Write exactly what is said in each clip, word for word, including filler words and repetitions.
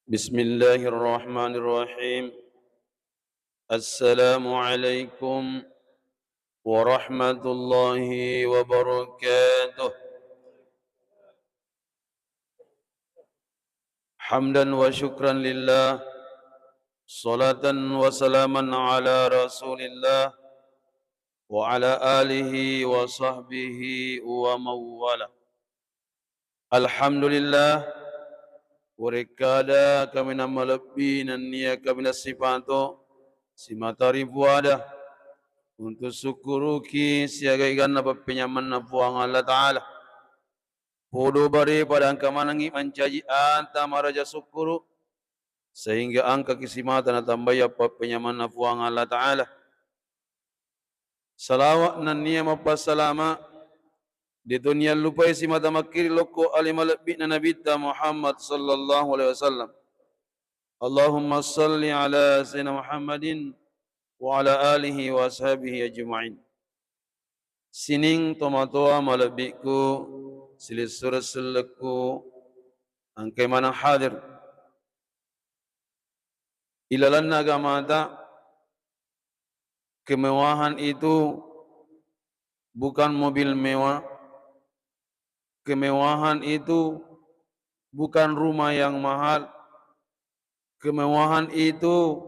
Bismillahirrahmanirrahim. Assalamualaikum warahmatullahi wabarakatuh. Hamdan wa syukran lillah, salatan wa salaman ala Rasulillah, wa ala alihi wa sahbihi wa mawwala. Alhamdulillah, werekkada kaminang malebbi nennia kaminang sipato simata ripuada untuk sukkuruki siaga iganna pappenyamenna Puang Allah Ta'ala. Podo bare pada engka manengngi mancaji anta maraja sukkuru, sehingga engkaki simata natambaiya pappenyamenna Puang Allah Ta'ala. Salawa nennia mappassalama, de to niallupai simata makkiri lokko ale malebbi'na Nabitta Muhammad sallallahu alaihi wasallam. Allahumma salli ala Sayyidina Muhammadin wa ala alihi wa ashabihi ajma'in. Sining tomatoa malebbi'ku, silessureng sellekku, engkai maneng hadir. Ilalenna agamata, kemewahan itu bukan mobil mewah, kemewahan itu bukan rumah yang mahal, kemewahan itu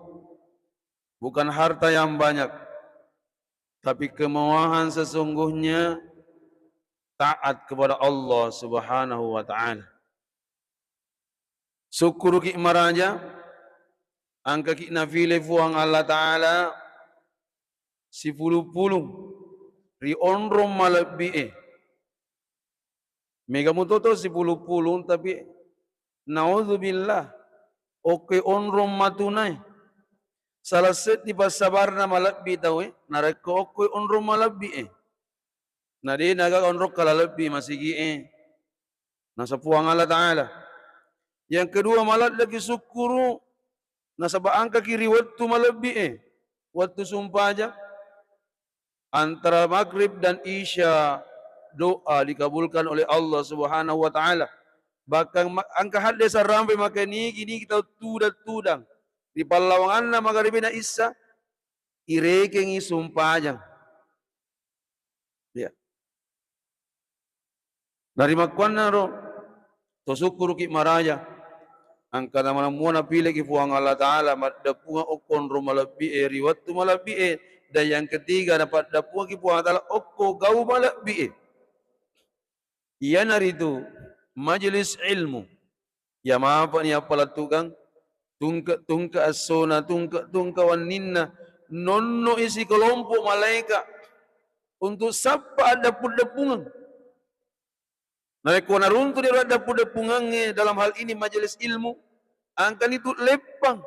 bukan harta yang banyak, tapi kemewahan sesungguhnya taat kepada Allah Subhanahu wa Ta'ala. Sukkuruki maraja, engkaki nafile Puang Allah Ta'ala sipulung-pulung ri onrong malebbi'e. Mega mutoto sipulung-pulung, tapi naudzubillah, okkoi onrong matunae. Salah seddi passabarna malebbi tauwe, narekko okkoi onrong malebbi'e. Na de naga onrong kalalebbi masigi'e. Nasaba Puang Allah Ta'ala. Yang kedua, maleddeki sukkuru, nasaba engkaki ri wettu malebbi'e, wettu sumpajang. Antara maghrib dan isya, doa dikabulkan oleh Allah Subhanahu wa Ta'ala. Bahkan ma-, engka haddesa rampe maka nigi-nigi tau tudang-tudang ri pallawanganna maghribina isya, irekengi sumpajang. Ya. Narimakkuannaro, to sukkuruki maraja, engka namaneng mua napileki Puang Allah Ta'ala maddeppungeng okko onrong malebbi'e ri wettu malebbi'e, dan yang ketiga napaddeppungeki Puang Allah Ta'ala okko gau malebbi'e. Iyanaritu majelis ilmu. Iya mapani appalettukang, tungke-tungke essona, tungke-tungke wenninna, nonno isi kelompok malaika untuk sappa addeppu-deppungeng. Narekko naruntu ri addeppu-deppungengnge dalam hal ini majelis ilmu, engkani tu leppang.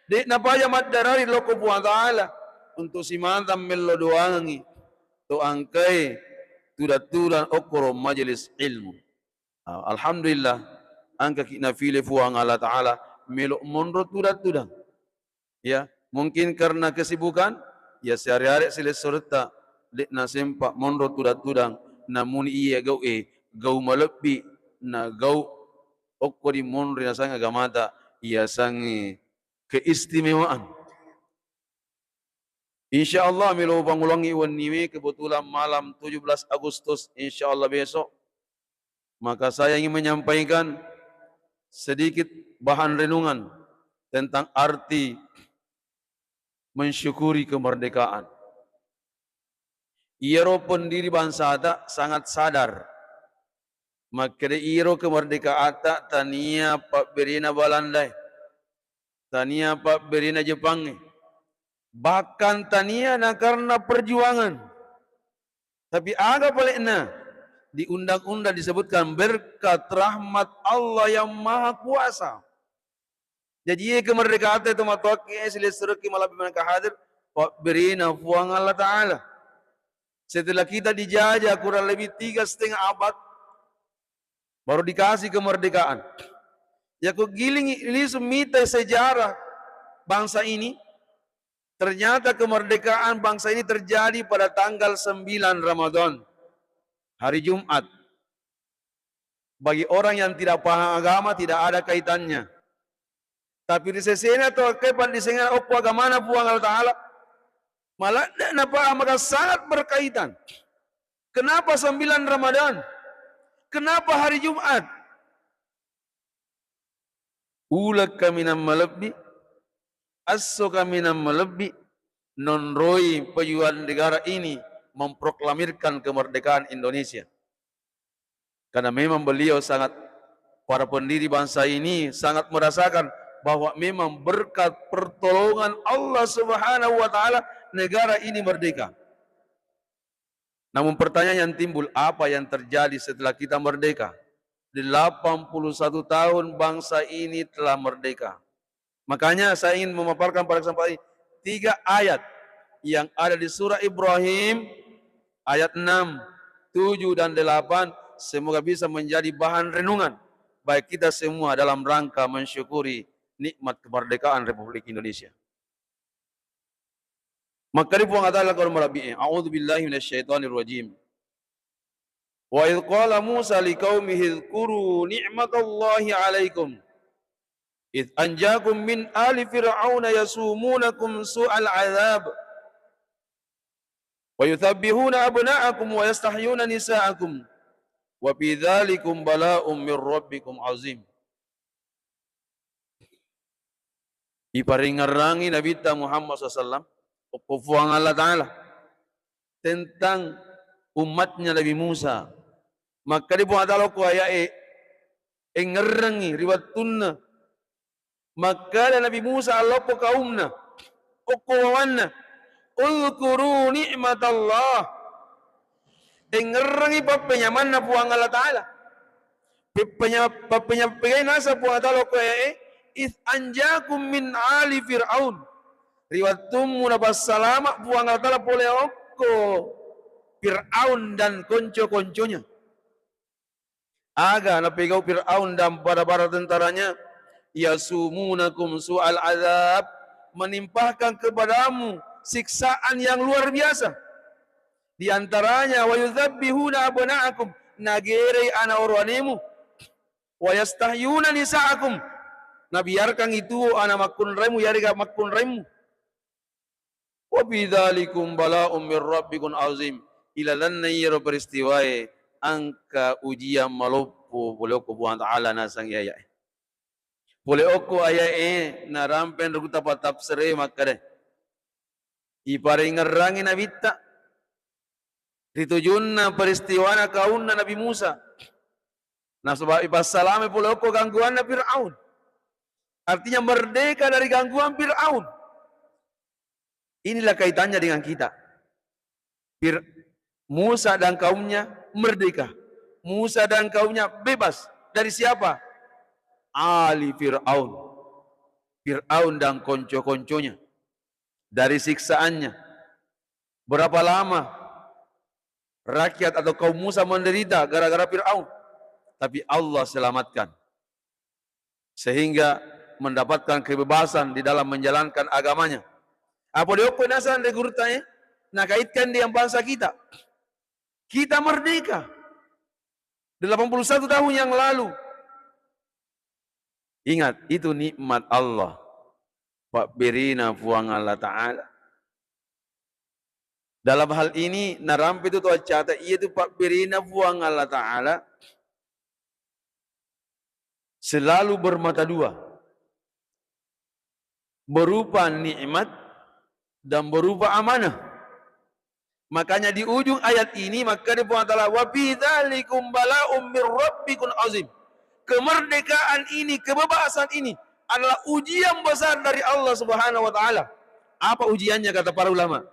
De napaja maddarari lokko Puang Ta'ala untuk simantang mello doangengngi to engkae tudang-tudang okkoro majelis ilmu. Ah, alhamdulillah, engkaki nafile Puang Allah Ta'ala melo monro tudang-tudang. Ya, mungkin karena kesibukan, ya siare-are silessuretta de nasempa monro tudang-tudang, namuni iya gau e, gau malebbi, na gau okko di monro nasang agamata, iya sangi keistimewaan. Insya Allah, melo pangulangi wenniwe, kebetulan malam tujuh belas Agustus, insya Allah besok. Maka saya ingin menyampaikan sedikit bahan renungan tentang arti mensyukuri kemerdekaan. Iyaro pendiri bangsata sangat sadar makkeda iyaro kemerdekaanta tania pabberena Balandae, tania pabberena Jepangnge, bahkan tania na karena perjuangan. Tapi aga pale'na? Di undang-undang disebutkan berkat rahmat Allah yang Maha Kuasa. Jaji, iye kemerdekaanta itu matoakki, eh, silessureki malebbi manengka hadir, pabberena Puang Allah Ta'ala. Setelah kita dijajah kurang lebih tiga setengah abad, baru dikasih kemerdekaan. Ya, ku gilingi, lisu mita sejarah bangsa ini, ternyata kemerdekaan bangsa ini terjadi pada tanggal sembilan Ramadan, hari Jumat. Bagi orang yang tidak paham agama, tidak ada kaitannya. Tapi ri sesena to akkae paddisengeng okko agamana Puang Allah Ta'ala, maladde napaham maka sangat berkaitan. Kenapa sembilan Ramadan? Kenapa hari Jumat? Uleng kaminang malebbi, esso kaminang malebbi, nonroi pejuang negara ini memproklamirkan kemerdekaan Indonesia. Karena memang beliau sangat, para pendiri bangsa ini sangat merasakan bahwa memang berkat pertolongan Allah Subhanahu wa Ta'ala negara ini merdeka. Namun pertanyaan yang timbul, apa yang terjadi setelah kita merdeka? Delapan puluh satu tahun bangsa ini telah merdeka. Makanya saya ingin memaparkan pada kesempatan ini tiga ayat yang ada di surah Ibrahim ayat enam, tujuh, dan delapan, semoga bisa menjadi bahan renungan bagi kita semua dalam rangka mensyukuri nikmat kemerdekaan Republik Indonesia. Makkeda Puang Allah Ta'ala ko malebbi'e, a'udzu billahi minasyaitonir rajim. Wa idz qala Musa liqaumihi dzkuru ni'matallahi 'alaikum idz anjakum min ali fir'auna yasumunakum su'al 'adzab wa yudzabbihuna abna'akum wa yastahyuna nisa'akum wa fi dzalikum bala'um mir rabbikum 'azim. Iparingngerangi Nabitta Muhammad sallallahu alaihi wasallam okko Puang Allah Ta'ala tentang umatnya Nabi Musa. Makkeda Puang Allah Ta'ala okko aya'e, engngerangi ri wettunna makkeda Nabi Musa alokko kaumna, okko wawanna, "Udzkuru ni'matallah." Engngerangi pappenyamanna Puang Allah Ta'ala. Peppenya-, pappenyappegai nasa Puang Allah Ta'ala okko aya'e, "Idz anjakum min ali Fir'aun." Ri wettummu napassalama Puang Allah Ta'ala pole okko Fir'aun dan konco-konconya. Aga napegau Fir'aun dan bara-bara tentaranya? "Yasumunakum su'al adzab," menimpahkan kepadamu siksaan yang luar biasa. Di antaranya, "Wa yudzabbihuna abna'akum," nagerei ana oroanemu. "Wa yastahyuna nisa'akum," nabiarkangngi tuo ana makkunraimu, yarega makkunraimu. "Wa fi dzalikum bala'um mir rabbikum azim." Ilalenna iyaro peristiwae engka ujian maloppo pole okko Puang Ta'ala nasang aya'e. Pole okko aya'e narampeng ri gutta patafsire makkeda, iparingngerangi Nabitta ri tujunna peristiwana kaunna Nabi Musa. Nasaba ipassalama pole okko gangguanna Fir'aun. Artinya merdeka dari gangguan Fir'aun. Inilah kaitannya dengan kita. Fir-, Musa dan kaumnya merdeka. Musa dan kaumnya bebas. Dari siapa? Ali Fir'aun. Fir'aun dan konco-konconya. Dari siksaannya. Berapa lama rakyat atau kaum Musa menderita gara-gara Fir'aun? Tapi Allah selamatkan. Sehingga mendapatkan kebebasan di dalam menjalankan agamanya. Apa diokko nasang ri gurutta e? Nakaitkan dengan bangsa kita. Kita merdeka. Delapan puluh satu tahun yang lalu. Ingat, itu nikmat Allah. Pabberina Puang Allah Ta'ala. Dalam hal ini, narampe tu to accata, iya tu pabberina Puang Allah Ta'ala selalu bermata dua. Berupa nikmat dan berupa amanah. Makanya di ujung ayat ini, makkeda Puang Ta'ala, "Wa fi dzalikum bala'um mir rabbikum azim." Kemerdekaan ini, kebebasan ini adalah ujian besar dari Allah Subhanahu wa Ta'ala. Apa ujiannya, kata para ulama?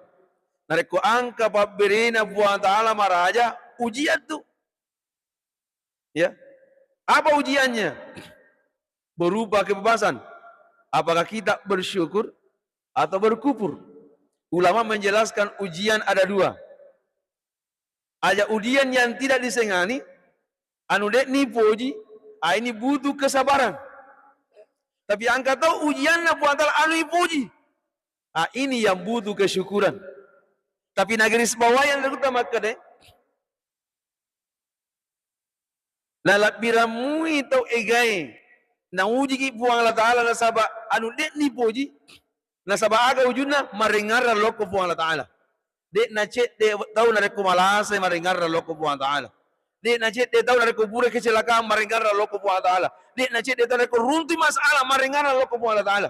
Narekko engka pabberena Puang Ta'ala maraja, ujian tu. Ya. Apa ujiannya? Berupa kebebasan. Apakah kita bersyukur atau berkufur? Ulama menjelaskan ujian ada dua. Ada ujian yang tidak disengani, anu de' nipoji, ah, ini butuh kesabaran. Tapi engka to ujianna Puang Ta'ala anu ipoji. Ah, ini yang butuh kesyukuran. Tapi nagarisbawahi yang kita makkeda, nalabbiramui tau egae, Naujiki Puang Allah Ta'ala nasaba anu de'ni poji, nasaba aga ujunna marengngarang lokko Puang Allah Ta'ala. De'na cedde tau narekko malasai marengngarang lokko Puang Allah Ta'ala. De'na cedde tau narekko pura kecelakaan marengngarang lokko Puang Allah Ta'ala. De'na cedde tau narekko runtu'i masalah marengngarang lokko Puang Allah Ta'ala.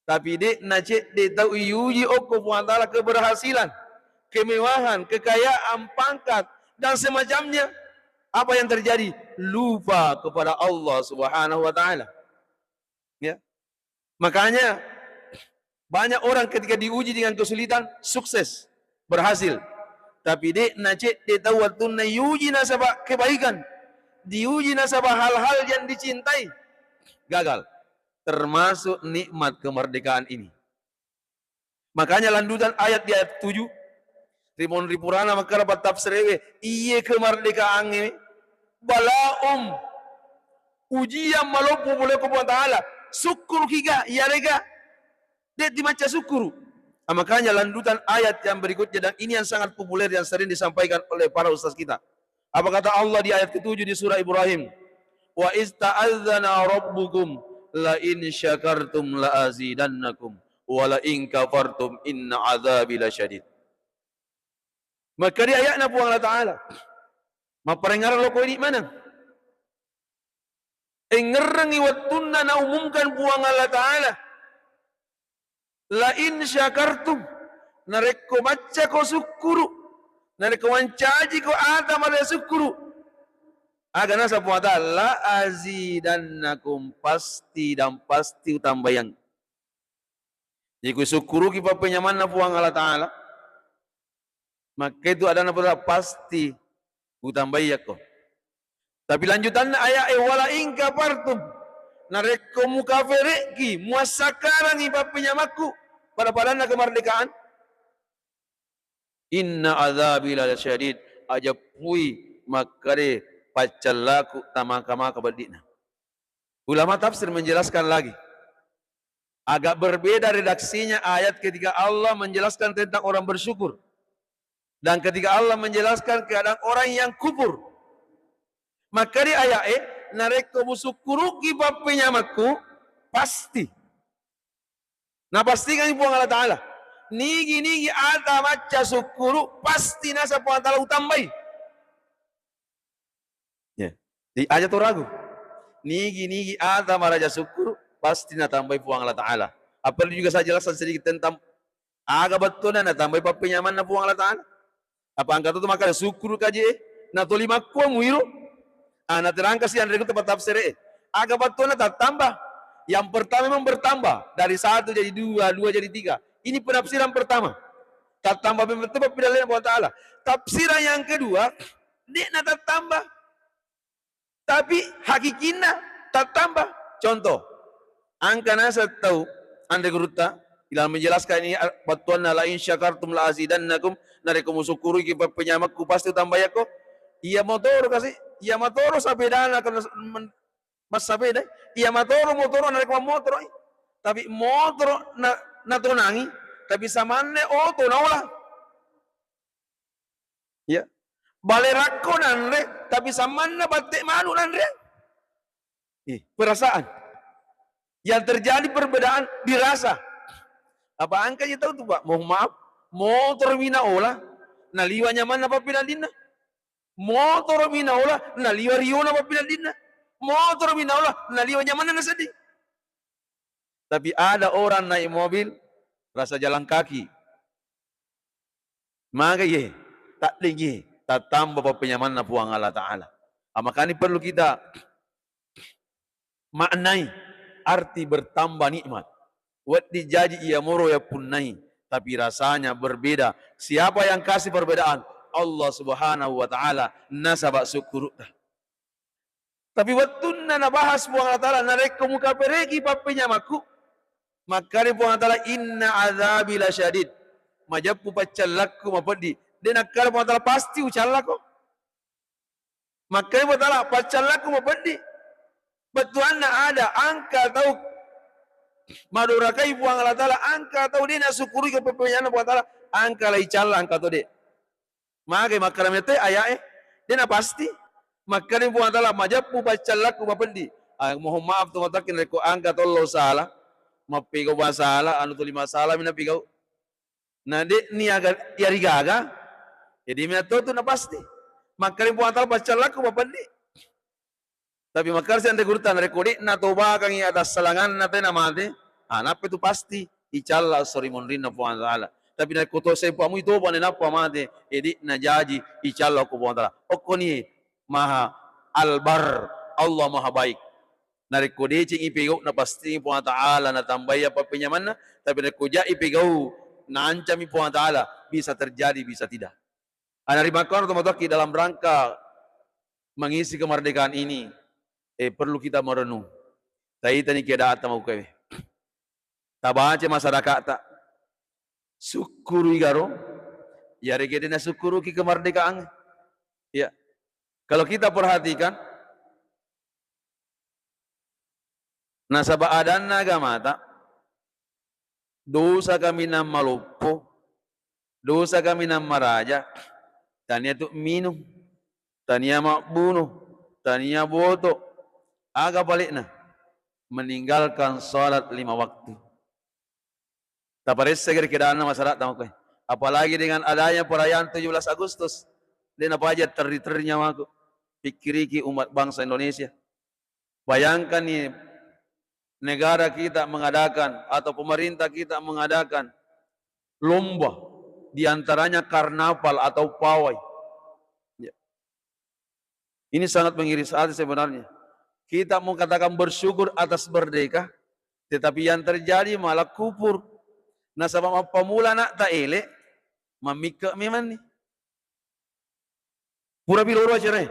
Tapi de'na cedde tau iuji okko Puang Ta'ala keberhasilan, kemewahan, kekayaan, pangkat, dan semacamnya. Apa yang terjadi? Lupa kepada Allah Subhanahu wa Ta'ala. Ya. Makanya banyak orang ketika diuji dengan kesulitan, sukses, berhasil. Tapi de'na cedde tau wettunna iuji nasaba kebaikan, diuji nasaba hal-hal yang dicintai, gagal. Termasuk nikmat kemerdekaan ini. Makanya lanjutan ayat di ayat tujuh, ri monri purana makkeda pattafsirewe, iye kemerdekaangnge balaum, ujian maloppo pole ko Puang Ta'ala. Sukkuruki ga, iyarega de'ti macca sukkuru. Ah, makanya lanjutan ayat yang berikutnya, dan ini yang sangat populer yang sering disampaikan oleh para ustaz kita. Apa kata Allah di ayat ketujuh di surah Ibrahim? "Wa iz ta'adzana rabbukum la in syakartum la azidannakum wa la in kafartum inna adzabi lasyadid." Maka di ayatna Puang Allah Ta'ala, mapparengngarang loko idi maneng. Engngerengngi wettunna naumumkan Puang Allah Ta'ala. "La in syakartum," narekko maccako sukkuru, narekko mancajiko ata maraja sukkuru, aga naseng Puang Ta'ala, "La azidannakum," pasti dan pasti utambayang. Jadi ku sukkuruki pappenyamanna Puang Allah Ta'ala, Makketu adanna Puang, pasti utambaiyakko. Tapi lanjutanna aya'e, "Wala in kafartum," narekko mukafere'ki, muassakkarangngi pappenyamakku, pada-padanna kemerdekaan, "inna adzabi lasyadid," ajappui makkade paccallaku tamaka-maka peddi'na. Ulama tafsir menjelaskan lagi, agak berbeda redaksinya ayat ketika Allah menjelaskan tentang orang bersyukur dan ketika Allah menjelaskan keadaan orang yang kufur. Maka di ayat e, narekko musukkuruki pappenyamakku, pasti. Napastikangngi Puang Allah Ta'ala. Nigi-nigi ata macca sukkuru, pasti naseng Puang Allah Ta'ala utambai. Ya. Di, aja to ragu. Nigi-nigi ata maraja sukkuru, pasti natambai Puang Allah Ta'ala. Apa juga saya jelaskan sedikit tentang aga bettuanna natambai pappenyamanna Puang Allah Ta'ala. Apa engka to makkeda sukkuru kaji e, natoli makkua muiro. Ah, naterangkan si anre tempat tafsir e. Aga bettuanna tattamba. Yang pertama memang bertambah dari satu jadi dua, dua jadi tiga. Ini penafsiran pertama. Tattamba memang tempat pidalena Puang Ta'ala. Tafsiran yang kedua, de'na tattamba. Tapi hakikinna tattamba. Contoh, engka naseng tau anre gurutta, dalam menjelaskan ini, a-, battuanna, "La in syakartum la azidannakum," narekko musukkuruki pappenyamakku, pasti utambayakko. Iya motoro kasi, iya motoro sapedana, kena s-, men-, massapeda, iya motoro, motoro narekko mammotoro, tapi motoro na-, natonangi, tapi samanne oto naola. Ya. Bale rakko nanre, tapi samanna batte manu nanre. Ih, perasaan. Yang terjadi perbedaan dirasa. Apa engka je tau tu, Pak? Mohon maaf, motor mi naola, naliwa nyamanna pappedaddinna. Motor mi naola, naliwa riona pappedaddinna. Motor mi naola, naliwa nyamanna nasedding. Tapi ada orang naik mobil, rasa jalan kaki. Magai ye, tadding ye, tattamba pappenyamanna Puang Allah Ta'ala. Ah, makanya perlu kita maknai arti bertambah nikmat. Wedding jaji iya moro yappunnai, tapi rasanya berbeda. Siapa yang kasih perbedaan? Allah Subhanahu wa Ta'ala, nasaba sukkurutta. Tapi wettunna nabahas Puang Allah Ta'ala, narekko mukapereki pappenyamakku, makkada Puang Allah Ta'ala, "Inna adzabi lasyadid." Majeppu paccallakku mapeddi. De nakkada Puang Allah Ta'ala, "Pasti ucallako." Makkada Puang Allah Ta'ala, "Paccallakku mapeddi." Bettuanna ada, engka tau madorakai Puang Allah Ta'ala, engka tau de nasukkuruki pappenyamanna Puang Allah Ta'ala, engka laicalla, engka to de. Magai makkada metoi aya'e? De napasti. Makkada Puang Allah Ta'ala, "Majeppu paccallakku mapeddi." Ah, mohon maaf tu matoakki narekko engka tollo sala, mappigau masalah, anu tuli masalah mi napigau. Na de'ni aga yarigaga, jadi miatto tu na pasti. Makkeda Puang Ta'ala, "Paccallakku mapeddi." Tapi makkarsi anre gurutta, narekko de'na tobakangngi atassalanganna tena mate, ah, nappa tu pasti icalla esso ri munrinna Puang Ta'ala. Tapi narekko to sempa mui toba ne nappa mate, eh, de'na jaji icalla ko Puang Ta'ala. Okkoni Maha Al-Barr, Allah Maha Baik. Narekko deceng ipegau, napasti Puang Ta'ala natambai apa penyamanna, tapi narekko ja ipegau, naancami Puang Ta'ala, bisa terjadi, bisa tidak. Ana rimakkono to matoakki dalam rangka mengisi kemerdekaan ini, eh, perlu kita merenung. Taitani keadaan tau makkukewe. Tabaca masyarakat'ta. Sukkuru igaro, yarega de' nasukkuruki kemerdekaan. Ya. Kalau kita perhatikan, nasaba adanna agamata, dosa kaminang maloppo, dosa kaminang maraja, tania tu minum, tania mabbunuh, tania boto. Aga palekna? Meninggalkan salat lima waktu. Taparessai ri keadaanna masyarakat tau makkukewe. Apalagi dengan adanya perayaan tujuh belas Agustus, de' napaja terri-terri nyawaku. Pikkiriki umat bangsa Indonesia. Bayangkan nih, negara kita mengadakan atau pemerintah kita mengadakan lomba, di antaranya karnaval atau pawai. Ya. Ini sangat mengiris hati sebenarnya. Kita mau katakan bersyukur atas merdeka, tetapi yang terjadi malah kufur. Nasaba mappamula anakta ele', mammikke' memang nih. Pura pi loro acara e.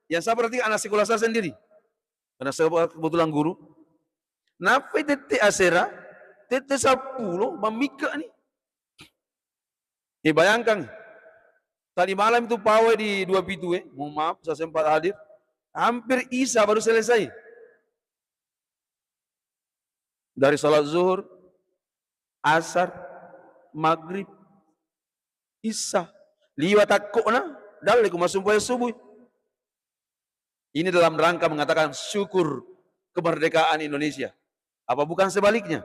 Yang saya perhatikan anak sekolah saya sendiri. Karena saya kebetulan guru. Nappai tette asera, tette seppulo, mammikke' nih. Eh, bayangkan, tadi malam itu pawai di dua pitu, eh. Mohon maaf, saya sempat hadir. Hampir Isya baru selesai. Dari salat zuhur, asar, maghrib, isya. Liwa takko'na, dalle' ku massumpajang subuh. Ini dalam rangka mengatakan syukur kemerdekaan Indonesia. Apa bukan sebaliknya?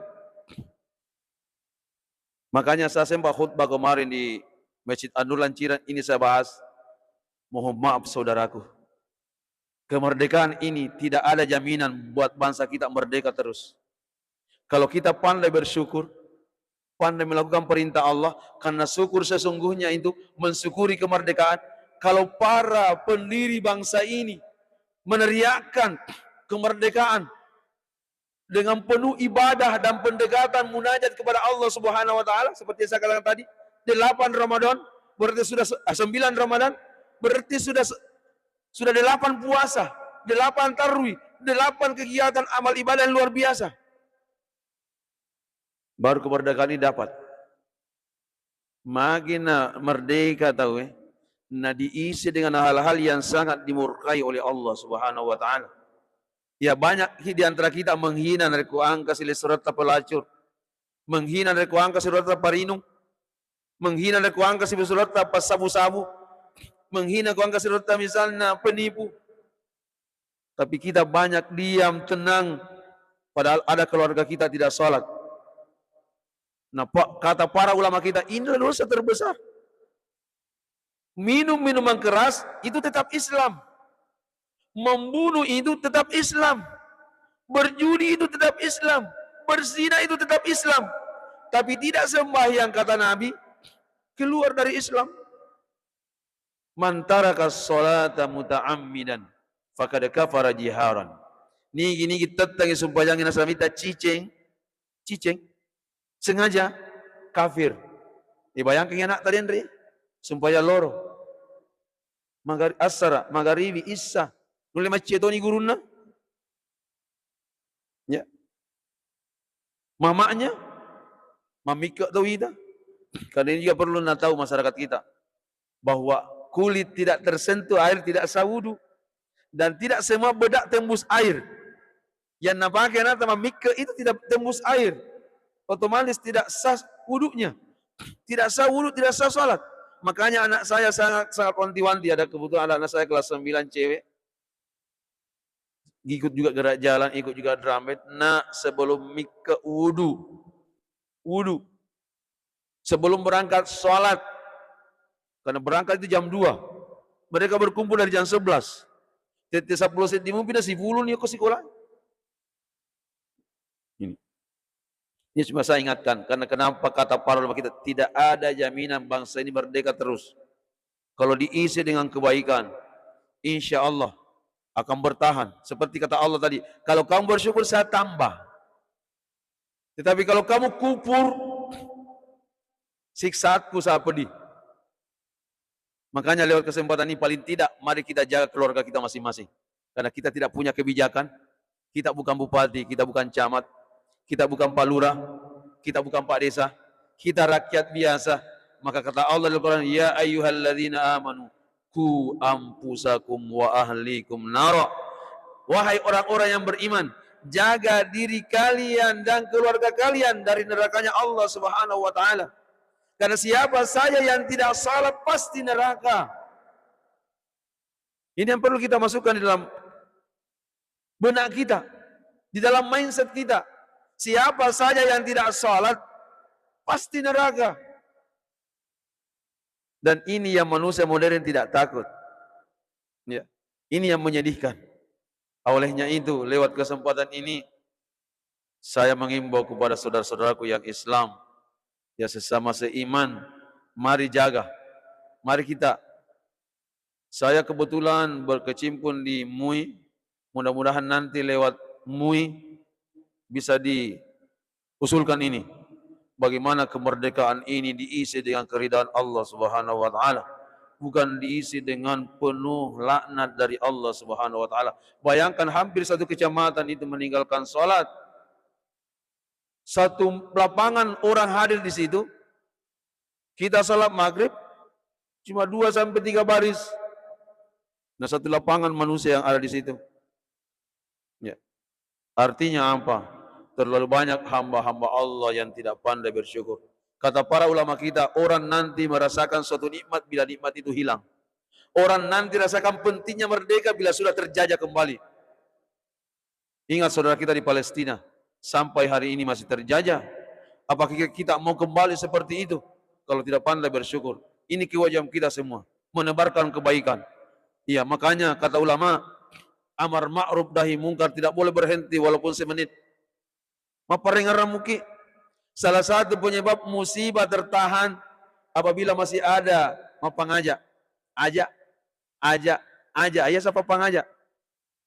Makanya saya sempat khutbah kemarin di Masjid An-Nur Lanciran, ini saya bahas. Mohon maaf, saudaraku. Kemerdekaan ini tidak ada jaminan buat bangsa kita merdeka terus. Kalau kita pandai bersyukur, pandai melakukan perintah Allah, karena syukur sesungguhnya itu mensyukuri kemerdekaan. Kalau para pendiri bangsa ini meneriakkan kemerdekaan dengan penuh ibadah dan pendekatan munajat kepada Allah Subhanahu wa Ta'ala, seperti yang saya katakan tadi, delapan Ramadan, berarti sudah se-, ah, sembilan Ramadan, berarti sudah se-, sudah delapan puasa, delapan tarwih, delapan kegiatan amal ibadah yang luar biasa. Baru kemerdekaan ini dapat. Magi na merdeka tau, eh, na diisi dengan hal-hal yang sangat dimurkai oleh Allah Subhanahu wa Ta'ala. Ya, banyak ki-, di antara kita menghina narekko engka silessuretta pelacur, menghina narekko engka silessuretta parinung, menghina narekko engka silessuretta passabu-sabu, menghina ko engka silessuretta misalnya penipu. Tapi kita banyak diam, tenang, padahal ada keluarga kita tidak salat. Nah, pa-, kata para ulama kita, inilah dosa terbesar. Minum minuman keras itu tetap Islam. Membunuh itu tetap Islam. Berjudi itu tetap Islam. Berzina itu tetap Islam. Tapi tidak sembahyang, kata Nabi, keluar dari Islam. "Man taraka sholata muta'ammidan faqad kafara jiharan." Nigi-nigi tettengngi sumpajangnge nasaba mita ciceng, ciceng, sengaja, kafir. Ibayangkangngi anakta denre, sumpajang loro. Magari-, assara, magaribi, issa. Nulle maccie toni gurunna. Ya. Mamaknya, mammikke tau ita. Karena ini juga perlu natahu masyarakat kita, bahwa kulit tidak tersentuh air tidak sah wudu. Dan tidak semua bedak tembus air. Yang napake anakta mammikke itu tidak tembus air. Otomatis tidak sah wudunya. Tidak sah wudu, tidak sah salat. Makanya anak saya sangat, sangat wanti-wanti. Ada kebetulan ada anak saya kelas sembilan cewek. ikut juga gerak jalan, ikut juga drum band. Nak, sebelum mikka wudu, wudu, sebelum berangkat sholat, karena berangkat itu jam dua, mereka berkumpul dari jam sebelas. Tette sepuluh seddi mumpi na sepuluh ni ko sekolah. Ini. Ini cuma saya ingatkan, karena kenapa kata para ulama kita, tidak ada jaminan bangsa ini merdeka terus. Kalau diisi dengan kebaikan, insya Allah akan bertahan. Seperti kata Allah tadi, "Kalau kamu bersyukur, saya tambah. Tetapi kalau kamu kufur, siksaku sangat pedih." Makanya lewat kesempatan ini, paling tidak mari kita jaga keluarga kita masing-masing. Karena kita tidak punya kebijakan, kita bukan bupati, kita bukan camat, kita bukan pak lurah, kita bukan pak desa, kita rakyat biasa. Maka kata Allah dalam Al-Quran, "Ya ayyuhalladzina amanu, ku anfusakum wa ahlikum nara." Wahai orang-orang yang beriman, jaga diri kalian dan keluarga kalian dari nerakanya Allah Subhanahu wa Ta'ala. Karena siapa saja yang tidak salat pasti neraka. Ini yang perlu kita masukkan di dalam benak kita, di dalam mindset kita. Siapa saja yang tidak salat pasti neraka. Dan ini yang manusia modern tidak takut. Ya. Ini yang menyedihkan. Olehnya itu, lewat kesempatan ini, saya mengimbau kepada saudara-saudaraku yang Islam, ya, sesama seiman, mari jaga, mari kita. Saya kebetulan berkecimpung di mui, mudah-mudahan nanti lewat mui bisa diusulkan ini. Bagaimana kemerdekaan ini diisi dengan keridhaan Allah Subhanahu wa Ta'ala, bukan diisi dengan penuh laknat dari Allah Subhanahu wa Ta'ala. Bayangkan, hampir satu kecamatan itu meninggalkan sholat. Satu lapangan orang hadir di situ, kita salat maghrib, cuma dua sampai tiga baris. Nah, satu lapangan manusia yang ada di situ. Ya. Artinya apa? Terlalu banyak hamba-hamba Allah yang tidak pandai bersyukur. Kata para ulama kita, orang nanti merasakan suatu nikmat bila nikmat itu hilang. Orang nanti rasakan pentingnya merdeka bila sudah terjajah kembali. Ingat saudara kita di Palestina, sampai hari ini masih terjajah. Apakah kita mau kembali seperti itu? Kalau tidak pandai bersyukur. Ini kewajiban kita semua, menebarkan kebaikan. Iya, makanya kata ulama, amar ma'ruf nahi mungkar tidak boleh berhenti walaupun semenit. Mapparengngerang muki. Salah satu penyebab musibah tertahan apabila masih ada mappangaja. Aja, aja, aja. Iya, sapa pangaja?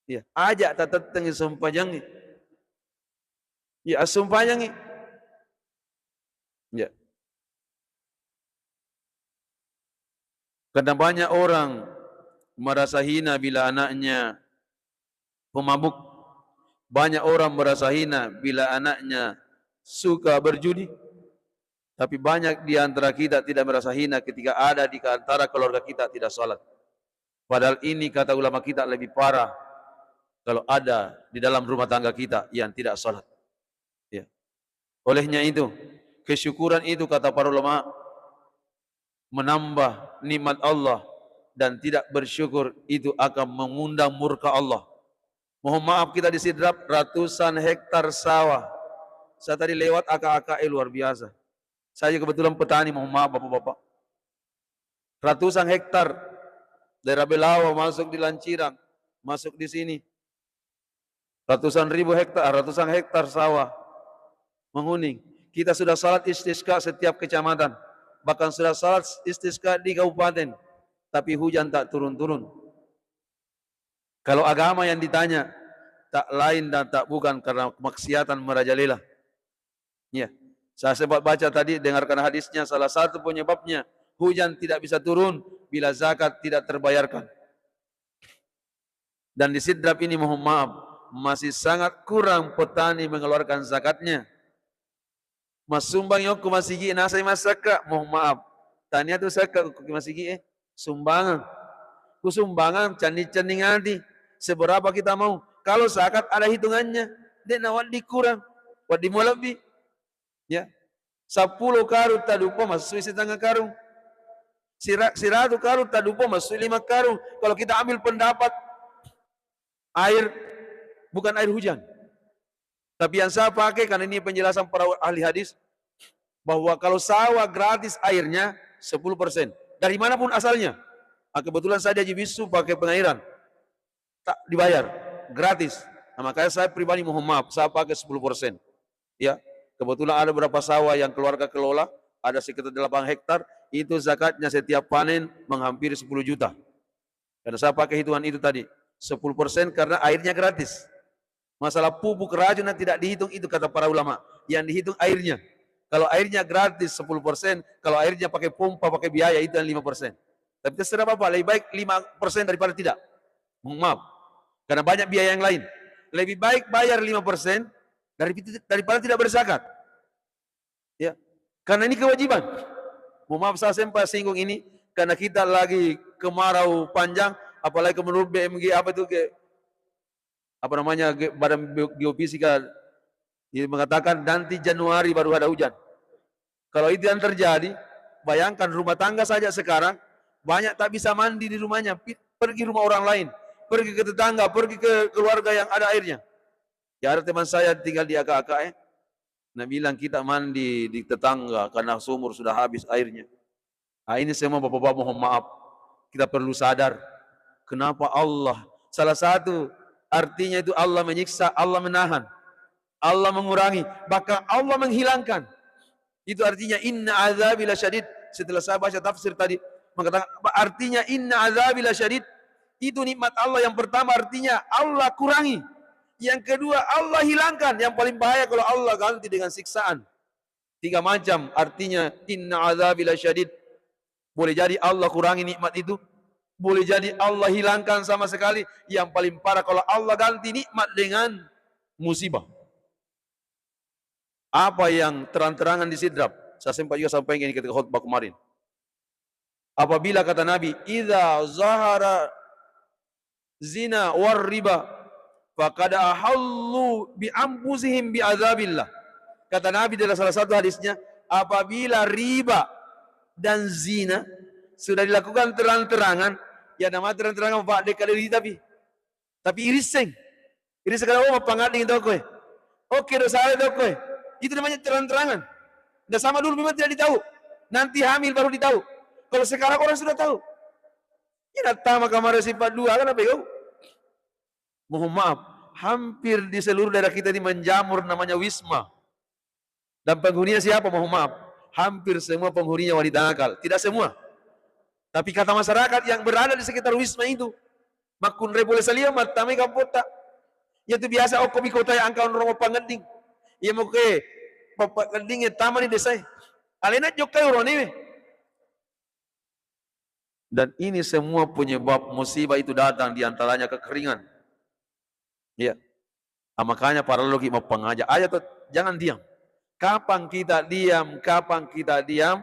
Iya, aja tatettengi sumpajangngi. Iya, assumpajangngi. Iya. Karena banyak orang merasa hina bila anaknya pemabuk. Banyak orang merasa hina bila anaknya suka berjudi. Tapi banyak di antara kita tidak merasa hina ketika ada di antara keluarga kita tidak sholat. Padahal ini, kata ulama kita, lebih parah kalau ada di dalam rumah tangga kita yang tidak sholat. Ya. Olehnya itu, kesyukuran itu, kata para ulama, menambah nikmat Allah, dan tidak bersyukur itu akan mengundang murka Allah. Mohon maaf, kita di Sidrap ratusan hektar sawah. Saya tadi lewat, aka-aka, eh, luar biasa. Saya kebetulan petani, mohon maaf, Bapak-bapak. Ratusan hektar daerah Belawa masuk di Lancirang, masuk di sini. Ratusan ribu hektar, ratusan hektar sawah menguning. Kita sudah salat istisqa setiap kecamatan, bahkan sudah salat istisqa di kabupaten, tapi hujan tak turun-turun. Kalau agama yang ditanya, tak lain dan tak bukan karena kemaksiatan merajalela. Ya, saya sempat baca tadi, dengarkan hadisnya, salah satu penyebabnya hujan tidak bisa turun bila zakat tidak terbayarkan. Dan di Sidrap ini, mohon maaf, masih sangat kurang petani mengeluarkan zakatnya. Massumbang yokku masigi, nasai massakka, mohon maaf. Tania tu sakka ku masigi, eh. Sumbangan. Ku sumbangan, cenning-cenning ati. Seberapa kita mau? Kalau zakat ada hitungannya, de' na wedding kurang, wedding mo lebbi. Ya. Seppulo karung taduppa massui setengah karung. Sira-, siratu karung taduppa massui lima karung. Kalau kita ambil pendapat air, bukan air hujan. Tapi yang saya pakai, karena ini penjelasan para ahli hadis, bahwa kalau sawah gratis airnya sepuluh persen. Dari manapun asalnya. Ah, kebetulan saya di Haji Bisu pakai pengairan. Tak dibayar, gratis. Nah, makanya saya pribadi mohon maaf, saya pakai sepuluh persen. Ya, kebetulan ada beberapa sawah yang keluarga kelola, ada sekitar delapan hektar, itu zakatnya setiap panen menghampiri sepuluh juta. Karena saya pakai hitungan itu tadi, sepuluh persen karena airnya gratis. Masalah pupuk racun yang tidak dihitung itu kata para ulama, yang dihitung airnya. Kalau airnya gratis sepuluh persen, kalau airnya pakai pompa, pakai biaya, itu yang lima persen. Tapi terserah Bapak, lebih baik lima persen daripada tidak. Mohon maaf. Karena banyak biaya yang lain. Lebih baik bayar lima persen dari-, daripada tidak berzakat. Ya. Karena ini kewajiban. Mohon maaf, saya sempat singgung ini karena kita lagi kemarau panjang, apalagi menurut B M G apa itu, ge-, apa namanya, ge-, Badan Bio-, Geofisika, dia mengatakan nanti Januari baru ada hujan. Kalau itu yang terjadi, bayangkan rumah tangga saja sekarang banyak tak bisa mandi di rumahnya, pi-, pergi rumah orang lain, pergi ke tetangga, pergi ke keluarga yang ada airnya. Ya, ada teman saya tinggal di Aka-Aka, eh. Nah, bilang, "Kita mandi di tetangga karena sumur sudah habis airnya." Ah, ini semua Bapak-bapak, mohon maaf. Kita perlu sadar kenapa Allah. Salah satu artinya itu Allah menyiksa, Allah menahan, Allah mengurangi, bahkan Allah menghilangkan. Itu artinya, "Inna azabi lasyadid." Setelah saya baca tafsir tadi, mengatakan, artinya, "Inna azabi lasyadid." Itu nikmat Allah yang pertama, artinya Allah kurangi. Yang kedua, Allah hilangkan. Yang paling bahaya kalau Allah ganti dengan siksaan. Tiga macam, artinya, "Inna azabi lasyadid." Boleh jadi Allah kurangi nikmat itu. Boleh jadi Allah hilangkan sama sekali. Yang paling parah kalau Allah ganti nikmat dengan musibah. Apa yang terang-terangan di Sidrap? Saya sempat juga sampaikan ini ketika khutbah kemarin. Apabila kata Nabi, "Idza zahara zina war riba, faqad ahallu bi anfusihim bi azabillah." Kata Nabi dalam salah satu hadisnya, apabila riba dan zina sudah dilakukan terang-terangan, ya nama terang-terangan, Pak, dekat dari tapi. Tapi irisseng. Irisseng kada, oh, mappangadding tau koe. Oke, dosa ada tau koe. Itu namanya terang-terangan. Nggak sama dulu memang tidak ditahu. Nanti hamil baru ditahu. Kalau sekarang orang sudah tahu. Ya, datang kamar sifat dua kan apa kau? Mohon maaf, hampir di seluruh daerah kita ini menjamur namanya wisma. Dan penghuninya siapa? Mohon maaf, hampir semua penghuninya wanita nakal. Tidak semua. Tapi kata masyarakat yang berada di sekitar wisma itu, makkunrai pole saliweng, mattamai kampota. Iya tu biasa okko mi kotae angka onrong mappangedding. Iya moke pappangedding ya tamani desae. Alena jokkai urone. Dan ini semua penyebab musibah itu datang, di antaranya kekeringan. Iya. Ah, makanya parelluki mappangaja. Aja to, jangan diam. Kapan kita diam, kapan kita diam,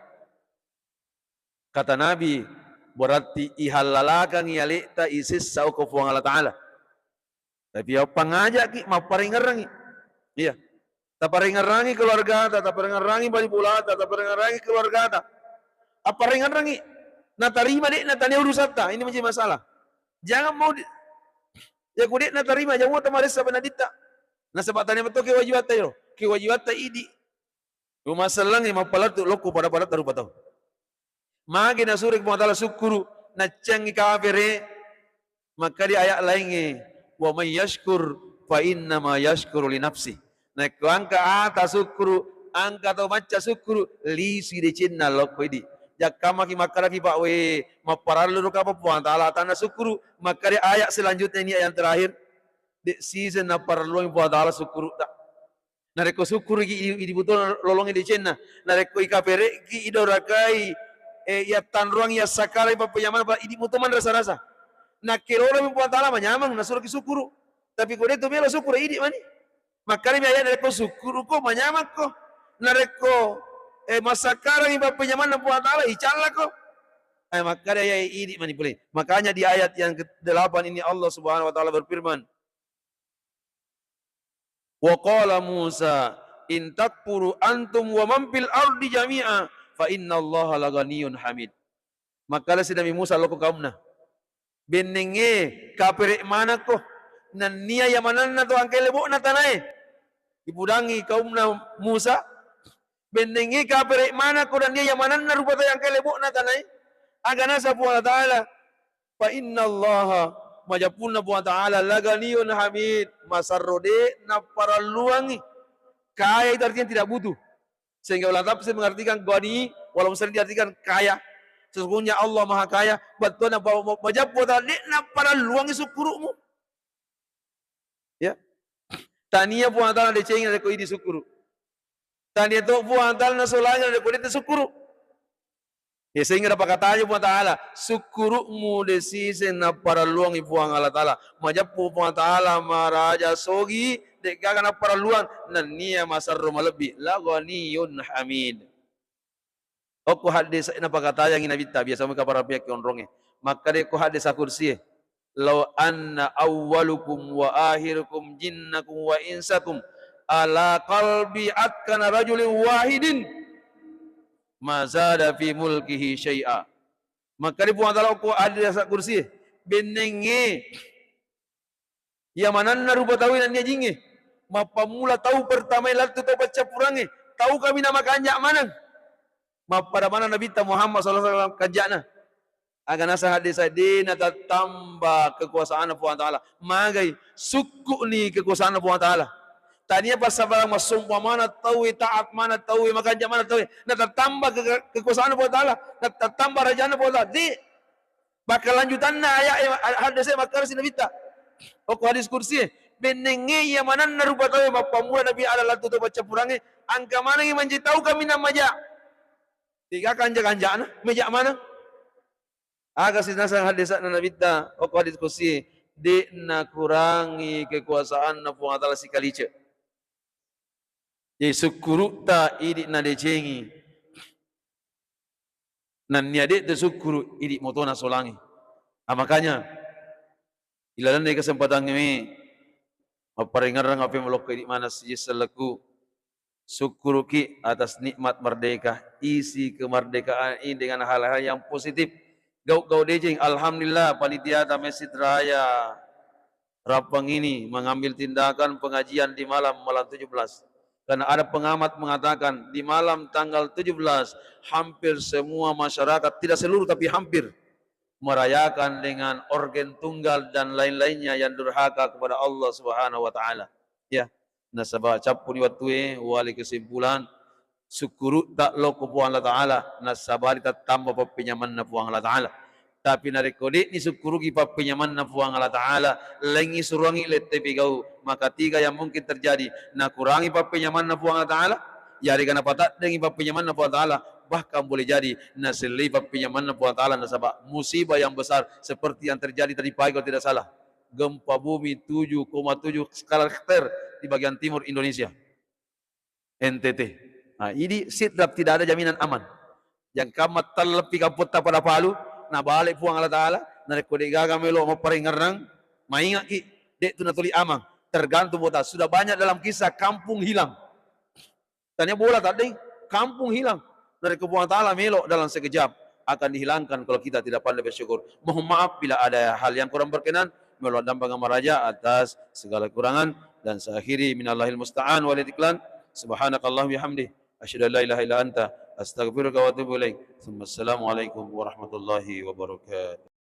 kata Nabi, berarti ihallalakangi aleta, isessa okko Puang Allah Ta'ala. Tapi appangajaki, mapparengngerangi. Iya. Taparengngerangi keluargata, taparengngerangi bali bolata, taparengngerangi keluargata. Apparengngerangi. Natarima de'na, tania urusatta. Ini menjadi masalah. Jangan mau di-, ya ku de'na tarima, jangan mau tamaressa penaditta. Nasaba tania metto kewajibatta iro. Kewajibatta idi. Uma sellengnge mappalettu lokko pada-padatta rupa tau. Magi nasuroi Puang Ta'ala sukkuru, naccangi kafere, makkadi ayat laingnge, "Wa may yashkur fa innama yashkuru li nafsi." Narekko engka ata sukkuru, engka tau macca sukkuru, lisui decenna lokko idi. Jakkamaki makkaraki, Pak, we, mapparellu ro kapang Puang Ta'ala atanna sukkuru, makkadi ayat selanjutnya ini, ayat yang terakhir, de season napparelluang Puang Ta'ala sukkurutta. Narekko sukkuruki, idi, idi buto lolongi decenna. Narekko ikapereki, idorakai, eh, yattanruang, yassakarai, pappenyamana, pa-, idi muto manrasa-rasa. Nakkelolomi Puang Ta'ala manyameng, nasuroki sukkuru. Tapi ko de tu melo sukkuru, idi mani. Makkedami ayat, narekko sukkuruko, manyamengko. Narekko, eh, massakarangi pappenyamanna Puang Ta'ala, icallako. Eh, makkeda ayat, idi mani pole. Makanya di ayat yang kedelapan ini Allah Subhanahu wa Ta'ala berfirman, "Wa qala Musa, in takfuru antum wa man fil ardi jami'a, fa innallaha laghaniyyun hamid." Makkeda si Nabi Musa lokko kaumna, "Bennengnge kapere manakko, Nennia yamanenna to engkae lebo'na tanae. Ipudangngi kaumna Musa, bennengnge kapere' maneng ko nennia yamanenna rupa tau engkae lebo'na tanae. Aga naseng Puang Allah Ta'ala, "Fa innallaha," majeppunna Puang Allah Ta'ala, "la ghaniyun hamid," masarro de' napparelluangngi. Kaya itu artinya tidak butuh. Sehingga ulama tafsir mengartikan ghani, walaupun sering diartikan kaya. Sesungguhnya Allah Maha Kaya, bettuanna bahwa majeppu Puang Allah Ta'ala de' napparelluangngi sukkuru'mu. Ya. Tania Puang Ta'ala decengi narekko idi sukkuru. Tania to Puang Ta'ala nasolangi narekko de' sukkuru. Ya, sehingga napakatanya Puang Ta'ala, sukkuru'mu de' siseng napparelluangngi Puang Allah Ta'ala. Majeppu Puang Ta'ala maraja sogi, de' gaga napparelluang, nennia masarro malebbi. La ghaniyun hamid. Okko haddese napakatayangngi Nabitta, biasa mui kaparapiakki onrongnge. Makkeda ko haddesa kursie, "Lau anna awwalukum wa akhirukum jinnakum wa insakum ala qalbi atkana rajulin wahidin ma zada fi mulkihi syai'a." Makkeda Puang Ta'ala okko haddesa kursie, bennengnge Iya manenna rupa tauwe nennia jingnge. Mappammula tau pertamae lettu tau paccappurangnge, tau kaminang makanja' maneng. Mappada maneng Nabitta Muhammad sallallahu alaihi wasallam kanja'na. Aga naseng haddese, de' natattamba kekuasaanna Puang Ta'ala. Magai, sukku'ni kekuasaanna Puang Ta'ala. Tania passabarang massompa maneng tauwe, taat maneng tauwe, makanja' maneng tauwe. Natattamba ke-, kekuasaanna Puang Ta'ala. Natattamba rajanna Puang Ta'ala. De'. Makkalanjutanna aya'e, haddese makkarasi Nabitta. Okko hadis kursie, bennengnge iya manenna rupa tauwe mappammula Nabi Adam lettu to paccappurangnge, engka manengngi mancaji tau kaminang maja'. Tega kanja-kanja'na, maja' maneng. Aga si naseng haddesa'na Nabitta, okko hadis kursie, de' nakurangi kekuasaanna Puang Ta'ala sikalice'. Jadi sukkuru'ta idi' nadecengi. Nennia de' tasukkuru', idi' moto nasolangi. Ah, makanya, ilalenna kesempatangnge mapparengngerrang ape malokko idi' maneng sijing sellekku. Sukkuruki atas nikmat merdeka. Isi kemerdekaan ini dengan hal-hal yang positif. Gau-gau deceng, alhamdulillah, panitia ta Masjid Raya Rappang ini mengambil tindakan pengajian di malam, malam tujuh belas. Karena ada pengamat mengatakan, di malam tanggal tujuh belas, hampir semua masyarakat, tidak seluruh tapi hampir, merayakan dengan organ tunggal dan lain-lainnya yang durhaka kepada Allah Subhanahu wa Ta'ala. Ya, nasaba cappuni wattue, wali kesimpulan, sukkuru'ta lokko Puang Allah Ta'ala, nasaba ri tattamba pappenyamanna Puang Allah Ta'ala. Tapi narekko de'ni sukkuruki pappenyamanna Puang Allah Ta'ala, laingngi suruangngi lette pigau, maka tiga yang mungkin terjadi, nakurangi pappenyamanna Puang Allah Ta'ala, yarega napataddengi pappenyamanna Puang Allah Ta'ala, bahkan boleh jadi nasellei pappenyamanna Puang Allah Ta'ala, nasaba musibah yang besar seperti yang terjadi tadi pagi kalau tidak salah, gempa bumi tujuh koma tujuh skala Richter di bagian timur Indonesia. N T T. Nah, idi Sidrap tidak ada jaminan aman. Jangkamma telleppi kappotta pada palu, nabale Puang Allah Ta'ala, narekko de'gaga melo mapparengngerrang, maingatki, de' tu natuli aman. Tergantung bota. Sudah banyak dalam kisah kampung hilang. Tania bola tadde, kampung hilang. Narekko Puang Ta'ala melo dalam sekejap akan dihilangkan kalau kita tidak pandai bersyukur. Mohon maaf bila ada hal yang kurang berkenan. Melo dampang maraja atas segala kekurangan dan saya akhiri minallahil musta'an wal itiklan. Subhanakallahumma bihamdi. Asyhadu an la ilaha illa anta. Astaghfiruka wa atubu ilaik. Assalamualaikum warahmatullahi wabarakatuh.